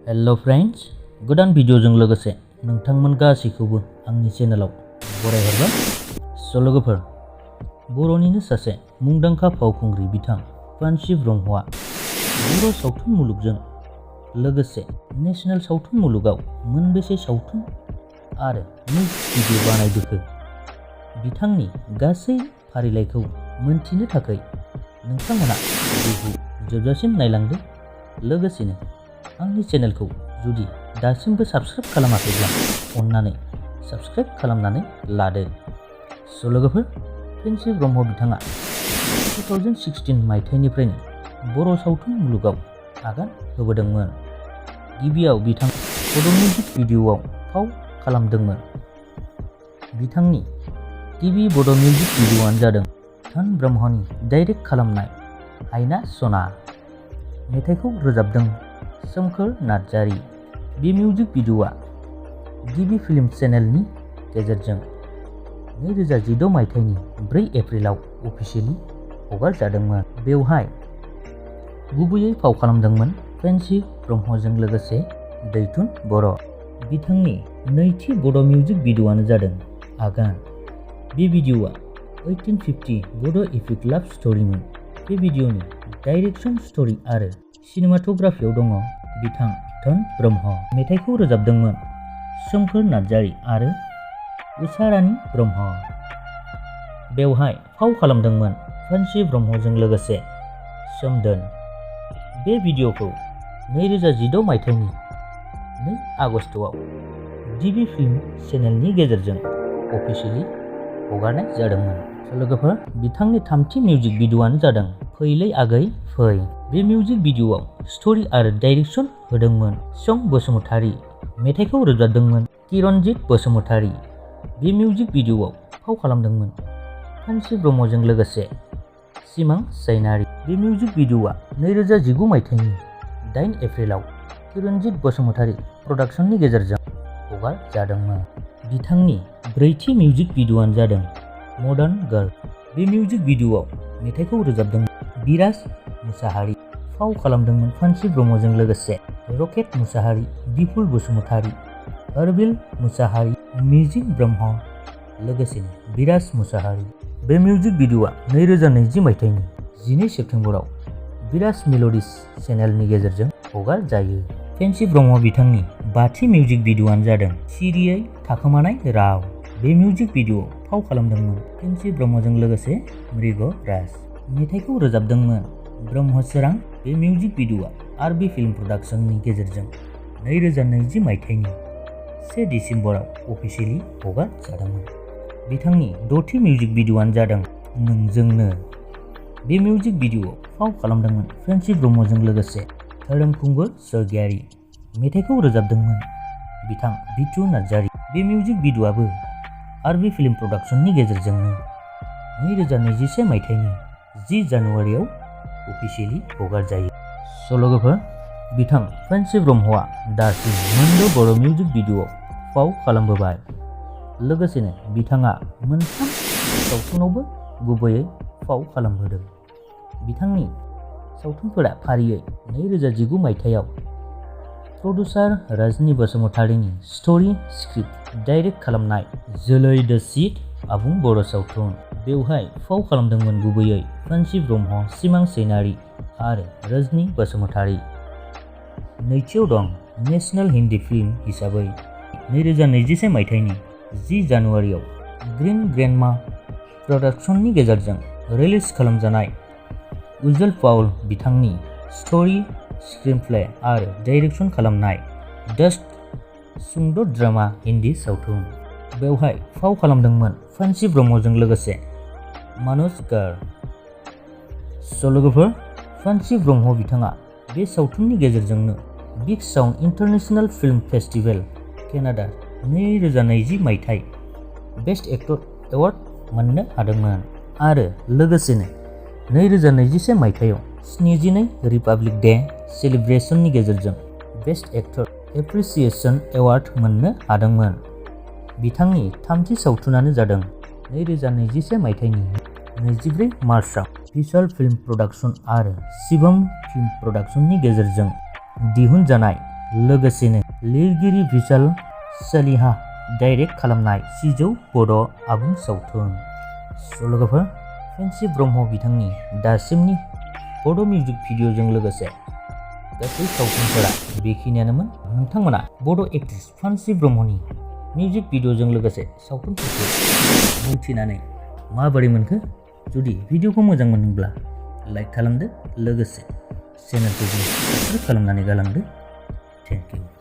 Hello friends, गोदान भिडिअजों लोगोसे नोंथांमोन गासैखौबो आंनि चेनेलाव बरायहरबाय। लोगोफोर, बर'निनो सासे मुंदांखा फावखुंग्रि बिथां पान्सि ब्रह्मआ बर' सावथुन मुलुगजों लोगोसे नेशनेल सावथुन मुलुगाव मोनबेसे सावथुन आरो मिउजिक भिडिअ बानायबोखो, बिथांनि गासै फारिलाइखौ मोनथिनो थाखाय नोंथांमोना भिडिअखौ जोबजासिम नायलांदो। लोगोसेनो आंनि चेनेलखौ जुदि दासिमबो साबस्क्राइब खालामाखैब्ला अन्नानै साबस्क्राइब खालामनानै लादो। लोगोफोर, पान्सि ब्रह्म बिथाङा 2016 मायथाइनिफ्रायनो बर' सावथुन मुलुगाव आगान होबोदोंमोन। गिबियाव बिथाङा बड' मिउजिक भिडिअआव फाव खालामदोंमोन। बिथांनि गिबि बड' मिउजिक भिडिअआनो जादों धन ब्रह्मनि डाइरेक्ट खालामनाय आयना सना। मेथाइखौ रोजाबदों सोमखोर नार्जारी। बे मिउजिक भिडिअआ गिबि फिल्म चेनेलनि गेजेरजों 2016 मायथाइनि 4 एप्रिलाव अफिसियेलि हगारजादोंमोन। बेवहाय गुबैयै फाव खालामदोंमोन पान्सि ब्रह्मजों लोगोसे दैथुन बर'। बिथांनि नैथि बड' मिउजिक भिडिअआनो जादों आगान। बे भिडिअआ 1850 बड' इपिक लाभ स्ट'रीमोन। बे भिडिअनि डाइरेक्शन, स्ट'री आरो सिनेमाट'ग्राफियाव दङ बिथां धन ब्रह्म। मेथाइखौ रोजाबदोंमोन सोमखोर नार्जारी आरो उषारानी ब्रह्म। बेवहाय फाव खालामदोंमोन पान्सि ब्रह्मजों लोगोसे सोमदोन। बे भिडिअखौ 2016 मायथाइनि 2 आगस्तआव गिबि फिल्म चेनेलनि गेजेरजों अफिसियेलि हगारनाय जादोंमोन। लोगोफोर, बिथांनि थामथि मिउजिक भिडिअआनो जादों फैलै आगै फै। बे मिउजिक भिडिअआव स्ट'री आरो डाइरेक्शन होदोंमोन सं बसुमतारी। मेथाइखौ रोजाबदोंमोन किरणजित बसुमतारी। बे मिउजिक भिडिअआव फाव खालामदोंमोन पान्सि ब्रह्मजों लोगोसे सिमां सैनारि। बे मिउजिक भिडिअआ 2019 मायथाइनि 8 एप्रिलाव किरणजित बसुमतारी प्रडाक्शननि गेजेरजों हगारजादोंमोन। बिथांनि ब्रैथि मिउजिक भिडिअआनो जादों मडार्न गार्ल। बे मिउजिक भिडिअआव मेथाइखौ रोजाबदोंमोन बिराज मुसाहारि। फाव खालामदोंमोन पान्सि ब्रह्मजों लोगोसे रकेट मुसाहारि, बिपुल बसुमतारी, हरबिल मुसाहारि, मिजिं ब्रह्म, लोगोसेनो बिराज मुसाहारि। बे मिउजिक भिडिअआ 2020 मायथाइनि 12 सेप्तेम्बराव बिराज मेल'डिज चेनेलनि गेजेरजों हगारजायो। पान्सि ब्रह्म बिथांनि बाथि मिउजिक भिडिअआनो जादों सिरियै थाखोमानाय राव। बे मिउजिक भिडिअआव फाव खालामदोंमोन पान्सि ब्रह्मजों लोगोसे मृग राज। मेथाइखौ रोजाबदोंमोन ब्रह्मसोरां। बे मिउजिक भिडिअआ आरबि फिल्म प्रडाक्शननि गेजेरजों 2020 मायथाइनि 1 दिसेम्बराव अफिसियेलि हगारजादोंमोन। बिथांनि द'थि मिउजिक भिडिअआनो जादों नोंजोंनो। बे मिउजिक भिडिअआव फाव खालामदोंमोन पान्सि ब्रह्मजों लोगोसे धोरोमखुंगुर स्वर्गियारि। मेथाइखौ रोजाबदोंमोन बिथां बिथु नार्जारी। बे मिउजिक भिडिअआबो आरबि फिल्म प्रडाक्शननि गेजेरजोंनो 2021 मायथाइनि 10 जानुवारियाव अफिसियेलि हगारजायो। लोगोफोर, बिथां पान्सि ब्रह्मआ दासिम मोनद' बर' मिउजिक भिडिअआव फाव खालामबोबाय। लोगोसेनो बिथाङा मोनथाम सावथुनावबो गुबैयै फाव खालामबोदों। बिथांनि सावथुनफोरा फारियै 2019 मायथाइयाव प्रडिउसार रजनी बसुमतारीनि स्ट'री स्क्रिप्ट डाइरेक्ट खालामनाय जोलै द सिट आबुं बर' सावथुन। बेवहाय फाव खालामदोंमोन गुबैयै पान्सि ब्रह्म, सिमां सैनारि आरो रजनी बसुमतारी। नैथियाव दं नेशनेल हिन्दी फिल्म हिसाबै 2021 मायथाइनि 10 जानुवारियाव ग्रीन ग्रेन्डमा प्रडाक्शननि गेजेरजों रिलिज खालामजानाय उज्जवल पाउल बिथांनि स्ट'री, स्क्रिनप्ले आरो डाइरेक्शन खालामनाय डस्ट सुंद' ड्रामा हिन्दी सावथुन। बेवहाय फाव खालामदोंमोन पान्सि ब्रह्मजों लोगोसे मनोज गार। लोगोफोर, पान्सि ब्रह्म बिथाङा बे सावथुननि गेजेरजोंनो big sound international film festival Canada 2020 मायथाइ बेस्ट एक्टर एवार्ड मोननो हादोंमोन आरो लोगोसेनो 2021 मायथाइयाव 72 रिपाब्लिक डे सेलिब्रेशननि गेजेरजों बेस्ट एक्टर एप्रिसिएशन एवार्ड मोननो हादोंमोन। बिथांनि थामथि सावथुनानो जादों 2021 मायथाइनि 24 मार्चआव विशाल फिल्म प्रडाक्शन आरो शिवम फिल्म प्रडाक्शननि गेजेरजों दिहुनजानाय लोगोसेनो लिरगिरि भिशाल सलिहा डाइरेक्ट खालामनाय 1000 बड' आबुं सावथुन। लोगोफोर, पेन्सि ब्रह्म बिथांनि दासिमनि बड' मिउजिक भिडिअजों लोगोसे गासै सावथुनफोरा बेखिनियानोमोन। नोंथांमोना बड' एक्ट्रेस पान्सि ब्रह्मनि मिउजिक भिडिअजों लोगोसे सावथुनफोरखौ बुंथिनानै माबोरै मोनखो? जुदि भिडिअखौ मोजां मोनदोंब्ला लाइक खालामदो, लोगोसे चेनेलखौ साबस्क्राइब खालामनानै गालांदो। Thank you.